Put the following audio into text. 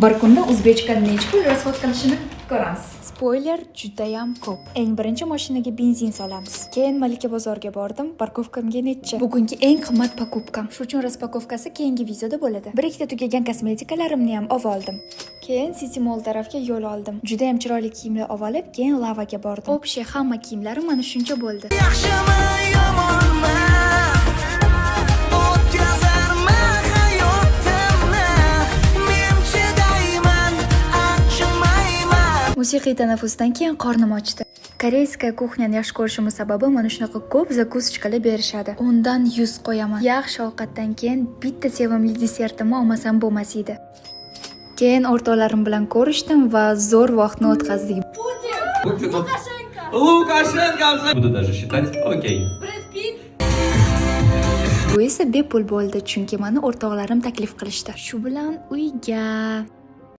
Bir kunda узбечка necha pul расход qilishini ko'ramiz. Spoiler: judayam ko'p. Eng birinchi mashinaga benzin solamiz. Keyin Malika bozorga bordim. Парковка mga necha? Bugungi eng qimmat покупка m. Shu uchun распаковка si keyingi videoda bo'ladi. Bir ikkita tugagan kosmetikalarimni ham oldim. Keyin City Mall tarafga yo'l oldim. Judayam chiroyli kiyimlar olib, keyin Lavaga bordim. Общий hamma kiyimlarim mana shuncha bo'ldi. Yaxshimi, yomonmi, o'tkazarmi hayotimni, men chidayman, achinmayman. Musiqiy tanaffusdan keyin qornim ochdi. Корейская кухня ni yaxshi ko'rishimni sababi mana shunaqa ko'p закусочка lar berishadi. 10 dan 100 qo'yaman. Yaxshi ovqatdan keyin bitta sevimli desertimni olmasam bo'lmas edi. Keyin o'rtoqlarim bilan ko'rishdim va zo'r vaqtni o'tkazdik. Путин. Лукашенко. Буду даже считать. Окей. Bu esa bepul bo'ldi, chunki mani o'rtoqlarim taklif qilishdi. Shu bilan uyga.